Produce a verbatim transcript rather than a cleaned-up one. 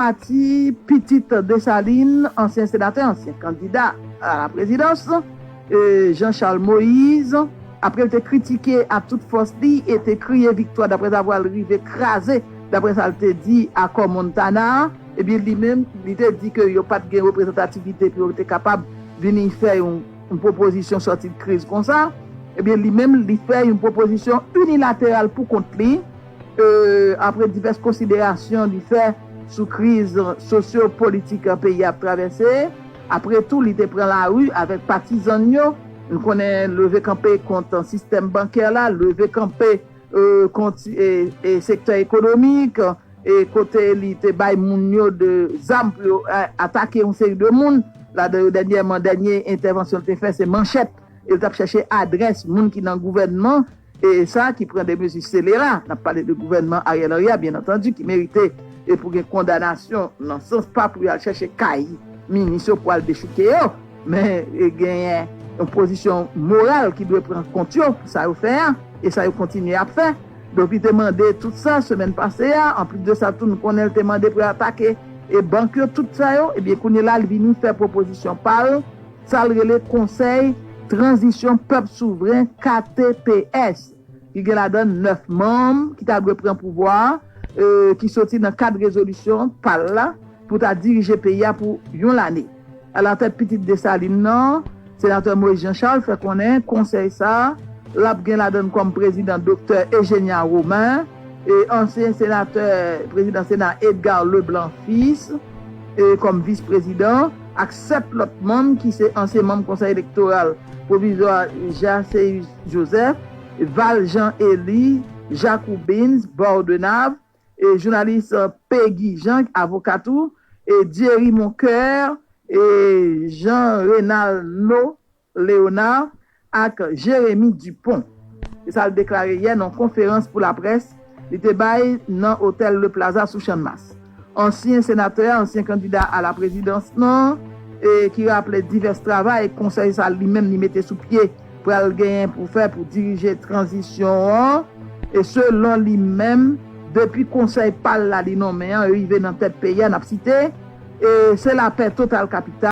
pati pitit Desalin, ansyen senatè, ansyen kandida a la prezidans, e, Jean Charles Moïse, apre l te kritike a tout fòs li e te kriye viktwa daprè zavwa l rive kraze, daprè sa l te di, akò Montana, ebyen li menm, li te di ke yo pa t gen reprezantativite pou yo te kapab vini fè yon, yon pwopozisyon sòti de kriz konsa, ebyen li menm, li fè yon pwopozisyon inilateral pou kont li, e, apre divès konsiderasyon li fè sou kriz sosyo-politik peyi a ap travèse. Apre tou, li te pran lari avèk patizan l yo. Nou konnen leve kanpe kont sistèm bankè la, leve kanpe, e, kont, e, e, sektè ekonomik, e, kote li te bay moun yo de zam pou yo, e, atake yon seri de moun. Ladan yo, dènyèman, dènye entèvansyon l te fè, se manchèt. E l t ap chèche adrès moun ki nan gouvènman, e sa ki pran de mezi selera. N ap pale de gouvènman Ariel Henry a, byen antandi, ki merite e pou gen kondanasyon nan sans pa pou y al chèche kay minis yo pou al dechouke yo, men e genyen yon pozisyon moral ki dwe pran kont yo pou sa yo fè a e sa yo kontinye ap fè. Donk, li te mande tout sa semèn pase a. Anplis de sa, tou, nou konnen l te mande pou y atake e bank yo, tout sa yo. Ebyen, kounye la, li vini fè pwopozisyon pa l, sa l rele Konsèy Tranzisyon Pèp Souvren, K T P S, ki gen ladan n nèf manm ki ta dwe pran pouvwa a, e, ki soti nan kad rezolisyon pa l la pou ta dirije peyi a pou yon lane. Alatèt pitit Desalin nan, senatè Moïse Jean Charles fè konnen konsèy sa a, l ap gen ladan l kòm prezidan Doktè Eugenia Romain, e ansyen senatè, prezidan Sena Edgar Leblanc Fils, e kòm vis prezidan, ak sèt lòt manm ki se ansyen manm Konsèy Elektoral Pwovizwa, Jacéus Joseph, Valjean Élie, Jacobins Bordenave, e jounalis, e, Peggy Jean, avoka tou, e Diery Moncoeur, e Jean Renaldo Léonard ak Jérémy Dupont. Se sa l deklare yè nan konferans pou laprès li te bay nan Otèl Le Plaza sou Channmas. Ansyen senatè a, ansyen kandida a la prezidans nan, e ki raple divès travay konsèy sa li menm li mete sou pye pral genyen pou fè pou dirije tranzisyon an. E selon li menm, depi konsèy pa l la li nonmen an rive nan tèt peyi a, n ap site, e se lapè total kapital.